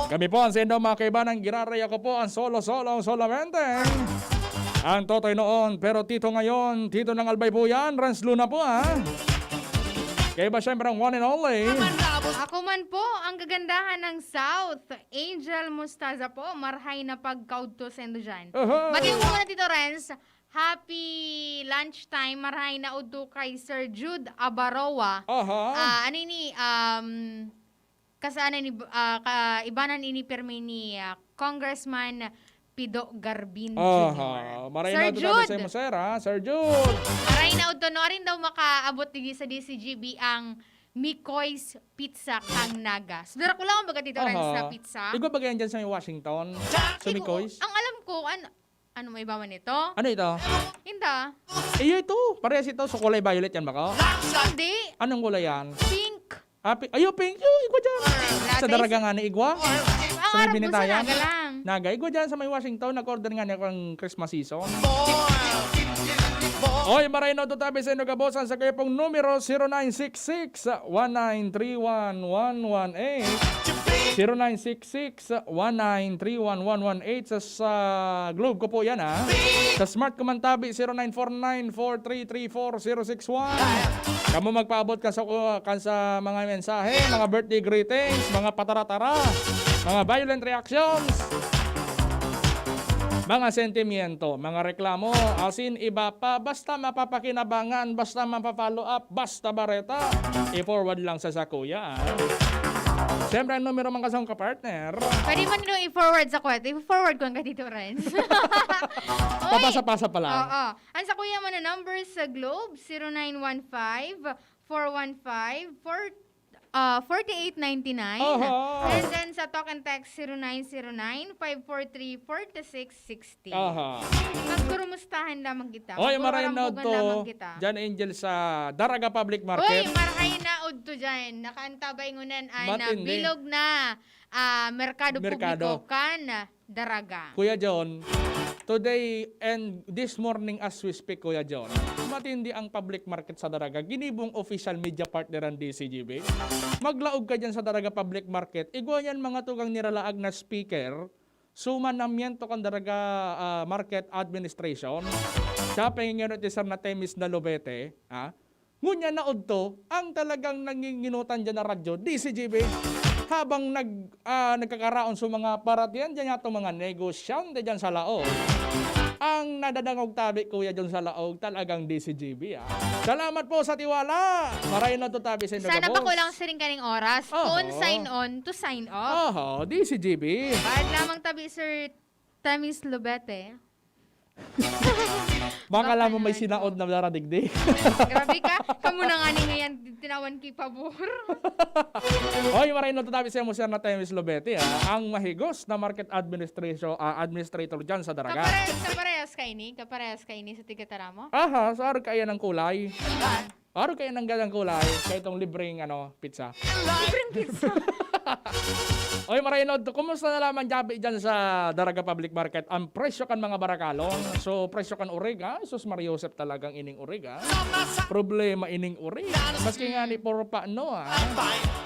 Kami po ang saindo mga kaibanan, giraray, ako po ang solo-solo solamente. Ang Totoy noon, pero Tito ngayon, Tito ng Albay po yan, Renz Luna po, ha? Kaya ba siyempre ang one and only? Ako man po, ang kagandahan ng South, Angel Mostaza po, marhay na pagkaudto saindo dyan. Oho! Bati ko muna, Tito Renz, happy lunchtime, marhay na udto kay Sir Jude Abaroa. Aha. Ah, ano ini, um, kasana ni, ah, ka-, ibanan ini pirmi ni, ah, Congressman Pido Garbin Aha. Junior. Maray Sir na udto Jude! Sa imo, sir, ha? Sir Jude! Maray na udto, no? Arin daw makaabot digdi sa D C G B ang Mikoy's Pizza kan Naga. So, dara ko lang ang baga dito, Aha. Rans, na pizza. Igwa ba yan dyan sa may Washington? Sa Igo-, Mikoy's? Ang alam ko, an-, ano, may iba man ito? Ano ito? Inda. Iyo ito. Parehas ito. So, kulay violet yan ba ko? Hindi. Anong kulay yan? Pink. Ah, pi-, ayo, pink. Yung igwa dyan. Sa Daraga nga ni igwa? Ang Sa may aram ko sa binitayan? Naga lang. Naga. Igwa dyan sa may Washington. Nag-order nga niya kang Christmas season. Oy, maray na udto tabi sa inyo, gabos. Ang sa kayo pong numero, zero nine six six, one nine three one, one one eight. Zero nine six six, one nine three one, one one eight. Sa, sa Globe ko po yan, ha. Sa Smart ko man tabi, zero nine four nine four three three four zero six one. Kamo magpaabot kan sa, kan sa mga mensahe, mga birthday greetings, mga patara-tara, mga violent reactions, mga sentimiento, mga reklamo, asin iba pa, basta mapapakinabangan, basta mapa-follow up, basta bareta, i-forward lang sa sakuya, ah. Siyempre, ang numero man kasong kapartner. Pwede man nyo i-forward sa kwento. I-forward ko ang ganito, Renz. Oy! Papasa-pasa pa lang. Oo. Ang sakuya mo na number sa Globe, zero nine one five, four one five, four, ah, forty-eight ninety-nine. Aha. And then sa talk and text, zero nine zero nine, five four three, four six six. Aha. Magkurumustahan lamang kita. Oy, maray na Magkurarambugan udto. Lamang kita. Diyan, Angel, sa Daraga Public Market. Oy, maray na udto diyan. Nakaantabay ngunan an, ah, Matindi. Bilog na, ah, merkado Merkado. Publiko kan Daraga. Kuya John, today and this morning as we speak, Kuya John, matindi ang public market sa Daraga. Ginibong official media partner ang D C G B. Maglaog ka diyan sa Daraga Public Market. Igwa yan mga tugang niralaag na speaker. Sumanamiento kan Daraga, ah, Market Administration. Siya pa yung inunot ni Sir Natemis na Lobete, ah. Ngunyan na udto, ang talagang nanginginutan dyan na radyo, D C G B. Habang nag-, ah, nagkakaraon sa mga paratihan dyan, itong mga negosyante dyan sa laog. Ang nadadangog tabi, Kuya John, sa laog, talagang D C G B, ah. Salamat po sa tiwala. Maray na to tabi sa inyo Sana ba gabos. Kulang siring kaning oras? Oho. Kun sign on to sign off. Oho, D C G B. Bayad lamang tabi, Sir Temis Lubete. Baka Baka lang mo may naman sinaod po. Na daradigdi. Grabe ka. Kamu na nga ni ngayon, tinawan ki pabor. Oy, maray na to tabi sa mo, Sir na Temis Lubete, ah. Ang mahigos na market administration, ah, administrator dyan sa Daraga. Kaparehas, kaparehas ka ini? Kaparehas ka ini sa tigataramo? Aha, sa araw kaya ng kulay. Araw kaya ng galang kulay, kaya itong libreng, ano, pizza. Libreng pizza. Oy, maray na to, kumusta na lamang, Jabi, dyan sa Daraga Public Market? Ang presyo kan mga barakalon. So, presyo kan urig, ha? Sus, Maria Josep talagang ining urig, ha? Problema ining urig. Maski nga ni puro pa, no, ha?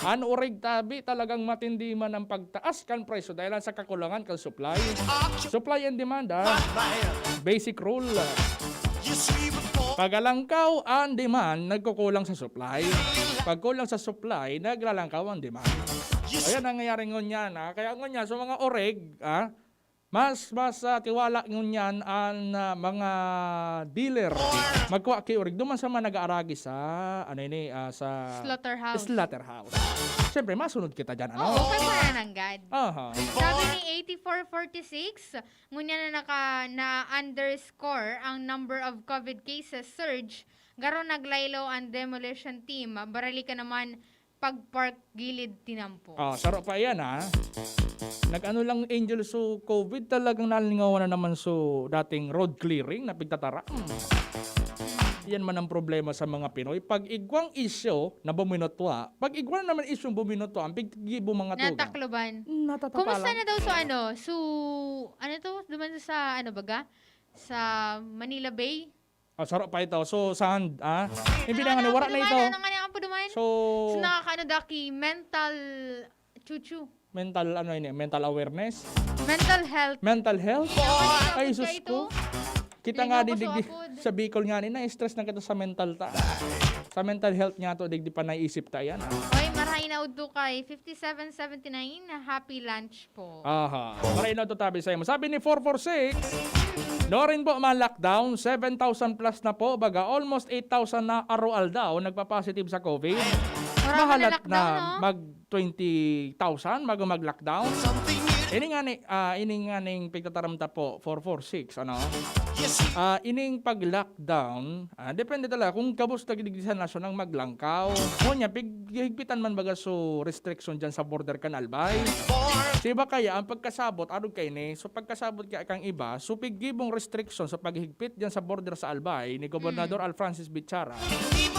Ang urig tabi talagang matindi man ang pagtaas kan presyo dahil sa kakulangan kan supply. Supply and demand, ha? Basic rule. Pag alangkaw ang demand, nagkukulang sa supply. Pag kulang sa supply, naglalangkaw ang demand. Ayan ang nangyayari ngunyan, ha? Kaya ngunyan, sa mga oreg, ha? Mas, mas, ah, tiwala ngunyan ang, ah, mga dealer. Magkuha ki oreg. Duman sa mga nag-aaragi sa, ano ini, ah, sa Slaughterhouse. Slaughterhouse. Siyempre, masunod kita dyan, ano? Oo, kaya nanggad. Aha. Sabi ni eighty-four forty-six, ngunyan na naka-, na underscore ang number of COVID cases surge, garo naglaylo ang demolition team. Barali ka naman pag-park gilid tinampo. Oh, saro pa iyan, ha? Nag-ano lang, Angel, so COVID talagang nalingawan na naman so dating road clearing na pigtatara. Yan man ang problema sa mga Pinoy. Pag igwang isyu na buminutwa, pag igwa na naman isyung buminutwa, ang piggibo mga tugang. Natakloban. Natatapa Kumusta lang. Na daw so ano? So, ano to? Duman sa ano baga? Sa Manila Bay? Ah, saro pa ito. So, saan? Ah? Hindi Ano, na nga, ano, wala na pwede ito. Man, ano nga, ano pwede man? So, So, nakakaano, daki, mental, chuchu. Mental, ano yun eh? Mental awareness? Mental health. Mental health? Ano, ano, Ay, ano, sus ano ko. Kita Hindi nga, na ako digdi, so apod. Sa Bicol nga ni, na-stress na kita sa mental ta. Sa mental health nga to, digdi pa naisip ta yan, ah. Oy, marahay na udto kay fifty-seven seventy-nine, happy lunch po. Aha. Maray na to tabi sa'yo. Sabi ni four four six, "No rin po, ma-lockdown, seven thousand plus na po, baga almost eight thousand na aroaldaw nagpa-positive sa COVID." Marami na Mahalat lockdown, na no? Mag twenty thousand bago mag-lockdown. Ini nga ni, ah, ini nga ning pigtataram ta po, four four six, ano? Ah, ining pag-lockdown, ah, depende talaga kung gabos na digdi sa nasyon ang maglangkaw. Ngunyan, pig-, higpitan man baga so restriction dyan sa border kan Albay. Sa iba kaya, ang pagkasabot, arog kaini, so pagkasabot kaya kang iba, so piggibong restriction sa paghigpit dyan sa border sa Albay ni Gobernador Mm. Al Francis Bichara.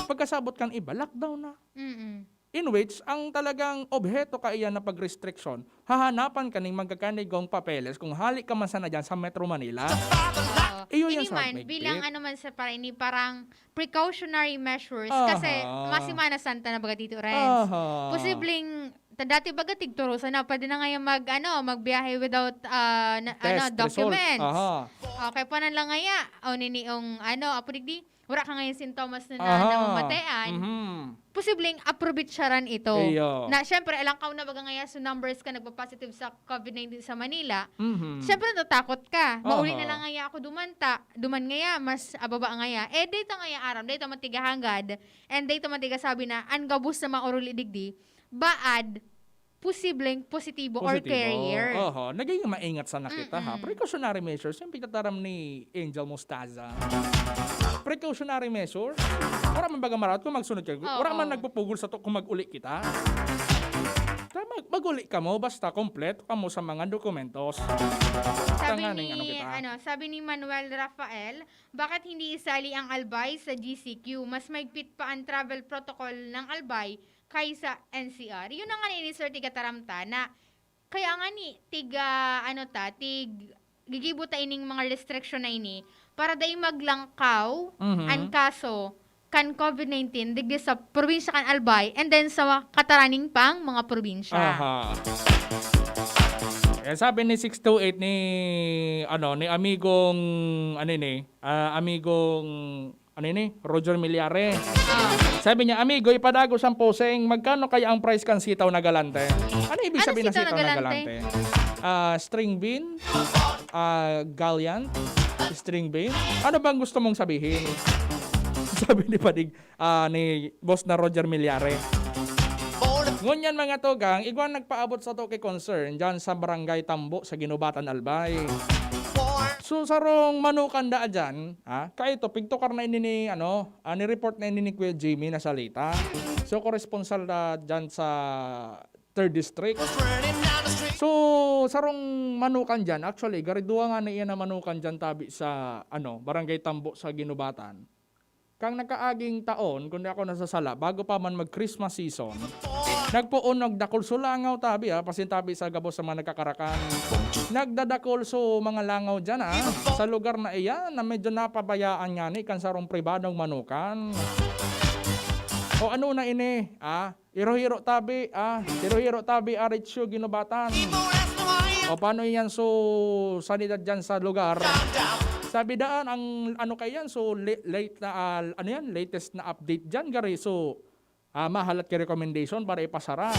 Pagkasabot kan iba, lockdown na. Mm-mm. In which, ang talagang obheto kaiyan na pag-restriction, hahanapan ka ning magkakanigong papeles kung hali ka man sana dyan sa Metro Manila. Oo. Iyo yan Ini sa man, mahigpit. Bilang ano man sa para ini, parang precautionary measures. Aha. Kasi ma-Semana Santa na baga dito, Renz. Aha. Posibleng, ta-, dati baga tigturusan na, pwede na ngayon mag, ano, magbiyahe without, ah, na, ano, Test result. Documents. Aha. Okay, panan lang ngaya, o nini yung, ano, apo digdi, wala ka ngayon sintomas na, na Aha. Namamatean, Mhm. posibleng aprobitsaran ito. Iyo. Na, syempre, alangkaw na baga ngaya, so numbers ka nagpa-positive sa COVID nineteen sa Manila. Mhm. Syempre, natatakot ka. Mauli Aha. na lang ngaya ako duman ta, duman ngaya, mas ababa ngaya. Eh, data ngaya aram, data man tiga hanggad, and data man tiga sabi na, ang gabos na mauruli digdi, baad, posibleng positibo or Positibo. Carrier. Oho. Naging maingat sana kita, ha? Mm-mm. Precautionary measures, yung pigtataram ni Angel Mostaza. Precautionary measure? Wala man baga maraot kung magsunod ka. Oo. Wala man nagpupugol sa to kung mag-uli kita. Kaya mag-, mag-uli ka mo, basta kompleto ka mo sa mga dokumentos. Sabi Tanganing ni, ano kita. Ano, sabi ni Manuel Rafael, "Bakit hindi isali ang Albay sa G C Q? Mas maigpit pa ang travel protocol ng Albay kaysa N C R." Yun na nga ni Sir Tiga Taramta na kaya nga ni tiga, ano ta, tig-, gigibo ta ining mga restriction na ini para dai maglangkaw Mhm. ang kaso kan COVID nineteen digdi sa probinsya kan Albay and then sa kataraning pang mga probinsya. Aha. Eh, sabi ni six two eight ni, ano, ni amigong, ano ini, ah, amigong ano ini? Roger Millares. Ah. Sabi niya, "Amigo, ipadagos ang poseng. Magkano kaya ang price kan sitaw na galante?" Ano ibig Ano sabihin ng sitaw sitaw na na galante? Galante? Ah, string bean, ah, gallant, String bean? Ano bang gusto mong sabihin? Sabi ni Padig, ah, ni Boss na Roger Milyare. Ngunyan, mga tugang, igwa nagpaabot sato ki concern dyan sa Barangay Tambo sa Guinobatan, Albay. So, sarong manukan daa dyan, ha? Kaito, pigtukar na ini ni, ano, ah, ni-report na ini ni Kuya Jimmy na salita. So, koresponsal na dyan sa third district. So, sarong manukan dyan, actually, gari duwa nga na iyan na manukan dyan tabi sa, ano, Barangay Tambo sa Guinobatan. Kang nakaaging taon, kung di ako nasasala, bago pa man mag-Christmas season, nagpoon, nagdakul so langaw tabi, ah, pasintabi sa gabos sa mga nagkakarakan. Nagdadakul so mga langaw dyan, ah, sa lugar na iyan na medyo napabayaan ngani kan sarong pribadong manukan. O ano na ini, ah? Hiro-hiro tabi, ah, hiro-hiro tabi, Aritsyo, Ginubatan. O, paano iyan so sanidad dyan sa lugar? Sabi daan, ang ano kaiyan, so, li-, late na, ah, ano yan, latest na update dyan, gari. So, ah, mahalat ki recommendation para ipasara.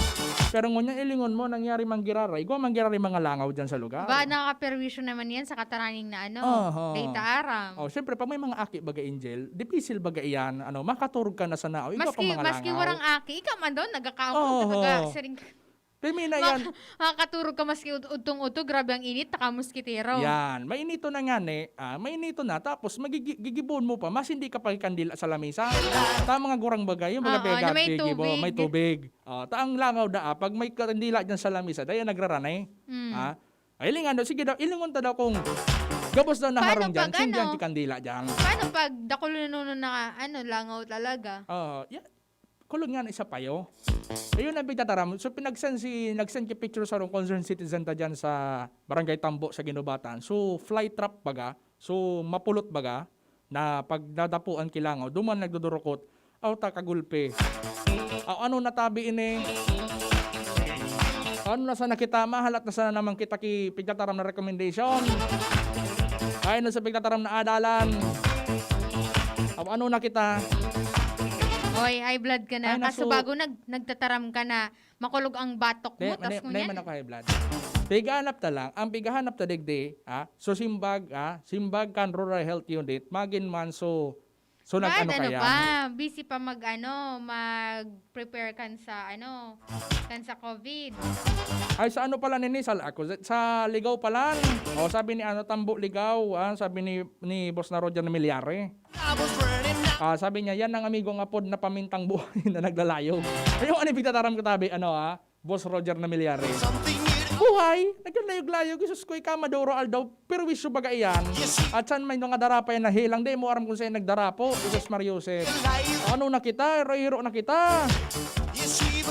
Pero ngunyan, ilingon mo, nangyari manggiraray. Igwa manggiraray mga langaw dyan sa lugar. Ba, nakakaperwisyo naman yan sa kataraning na ano, Aha. data aram. Oh, syempre, pag may mga aki baga, Angel, dipisil baga iyan, ano, makaturog ka na sana. O, igwa Maski, pang mga maski langaw. warang aki, ikaw man daw, nagakaon, Oo. nagasiring ka. Pero may na yan. Maka-, makaturog ka maski ut-, udtong-udto, grabe ang init, taka moskitero. Yan. Mainito na nga ni, ah, mainito na, tapos magigi-, gigibon mo pa, mas hindi ka pagkandila sa lamisa. Ta mga gurang bagay, yung mga Oo, pega, na may gigibo, tubig. may tubig. Ah, ta ang langaw da, ah, pag may kandila dyan sa lamisa, dahil nagrarani. Mm. Ah, ay, lingan daw, sige daw, ilingon ta daw kung gabos daw na Paano harong dyan, pag sin dyan, ano? si kandila dyan. Paano pag dakul na nuno na, ano, langaw talaga? Oo, ya-, kulog nga na isa payo. Ayun ang pigtataram. So, pinagsan si, nagsan ki picture sa rong concerned citizen ta dyan sa Barangay Tambo sa Ginubatan. So, fly trap baga. So, mapulot baga na pag nadapuan ki langaw, duman nagdudurukot, aw ta kagulpi. Aw, ano na tabi ini? Ano na sana kita? Mahalat na sana naman kita ki pigtataram na recommendation. Ay, no, sa pigtataram na adalan. Aw, ano na kita? Oy, high blood ka na. Ay, Kaso nasu- bago nag-, nagtataram ka na, makulog ang batok mo, Di, tas di, di ngunyan. man ako high blood. Pigahanap ta lang. Ang pigahanap ta digdi, ha? So, simbag, ha? Simbag kan Rural Health Unit, magin man, so, so, Bad, nag-ano ano kaya? pa, busy pa mag, ano, mag-prepare kan sa, ano, kan sa COVID. Ay, sa ano pala nini? Sa, ako, sa, sa Ligaw pala. O, sabi ni, ano, Tambo Ligaw, ah, sabi ni, ni Boss na Roger na Milyari. Ah, sabi niya, "Yan ang amigo nga pod na pamintang buhay na naglalayog." Ayun, ano yung pigtataram ko tabi? Ano, ah? Boss Roger na Milyari. Buhay, naglalayog-layog, Jesus ko, ika, maduro aldaw, perwisyo baga iyan. At saan may mga darapay na hilang, di mo aram kung saan nagdarapo, Jesus Mariosep. Ano na kita? Hiro-hiro na kita. Sabi ni,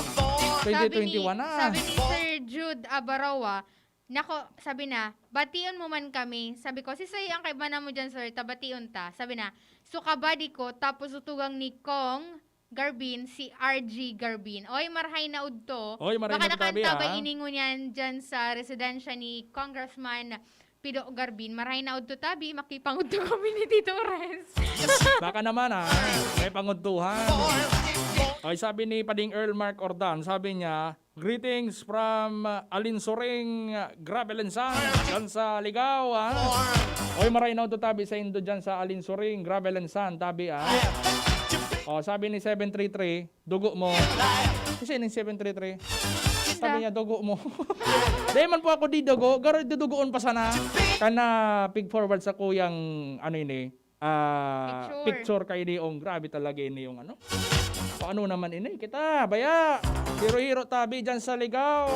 Twenty twenty-one na. sabi ni Sir Jude Abarawa, nako, sabi na, "Bation mo man kami." Sabi ko, "Si Soy ang kaibanan mo dyan, sir, ta bation ta." Sabi na, "So, kabady ko, tapos tutugang ni Kong Garbin, si R G Garbin." Oy, marhay na udto. Oy, marhay Baka na udto, tabi, nakanta ba ah. ini ngunyan dyan sa residensya ni Congressman Pido Garbin. Marhay na udto, tabi, makipangudto kami ni Tito Renz. Baka naman, ah. May pangudtuhan. Ay, sabi ni Pading Earl Mark Ordan, sabi niya, "Greetings from, uh, Alinsuring, uh, Grabelensan, dyan sa Ligaw, ah." Oy, maray na udto tabi sa indo dyan sa Alinsuring, Grabelensan, tabi, ah. Oh, sabi ni seven three three, "Dugo mo." Kasi ning seven three three. Sabi niya, "Dugo mo." Di man po ako di dugo, garo dudugoon pa sana. Kana pig forward sa kuyang, ano ini, ah, Picture. picture kay Leong. Grabe talaga ini yung ano. Paano naman ini? Kita, baya. Hiro-hiro tabi dyan sa Ligaw.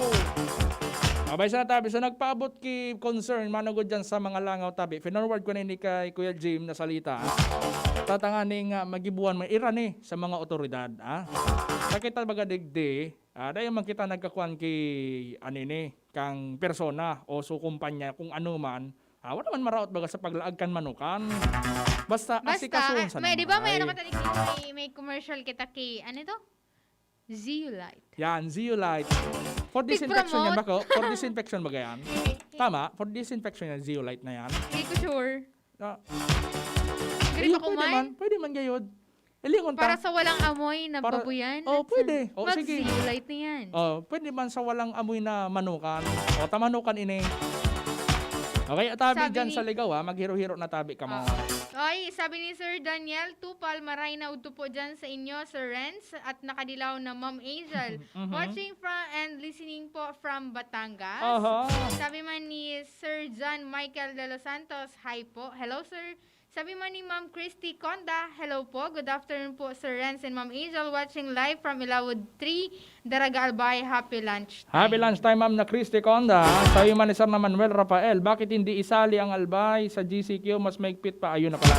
Abay sa tabi, sa nagpaabot ki concern, manugod dyan sa mga langaw tabi. Finorward ko na ini kay Kuya Jim na salita. Tatanganing, ah, magibuan may irani sa mga otoridad, ah. Sa kita baga digdi, ah, dahil man kita nagkakuan ki, ano ini, kang persona o so kumpanya, kung ano man, ah, wala man maraot baga sa paglaag kan manukan. Basta, Basta, asikasuhon ah, sa may, di ba may naman. ano ka tadi, may, may commercial kita ki, ano ito? Zeolite. Yan, Zeolite. For disinfection yan, Tig-promote. bako? For disinfection ba yan? Tama? For disinfection yan, Zeolite na yan. Hindi ko sure. Ah. Ganito Ayun, ko pwede man. man. Pwede man gayod. Ilingon ta. Para sa walang amoy na Para babuyan. Oh, pwede. Oh, sige. Mag-Zeolite na yan. Oh, pwede man sa walang amoy na manukan. O, tamanukan ini. Okay, tabi Sabi dyan ni- sa Ligaw, ha? Maghiro-hiro na tabi ka mo. Ah. Oy, sabi ni Sir Daniel Tupal, "Maray na udto po dyan sa inyo, Sir Renz, at nakadilaw na Ma'am Angel. Mhm. Watching from and listening po from Batangas." Aha. Sabi man ni Sir John Michael de los Santos, "Hi po." Hello, sir. Sabi man ni Ma'am Christy Conda, "Hello po. Good afternoon po, Sir Renz and Ma'am Angel. Watching live from Ilawod three, Daraga, Albay. Happy lunch time." Happy lunch time, Ma'am na Christy Conda. Sabi man ni Sir na Manuel Rafael, "Bakit hindi isali ang Albay sa G C Q? Mas maigpit pa." Ayun na pala.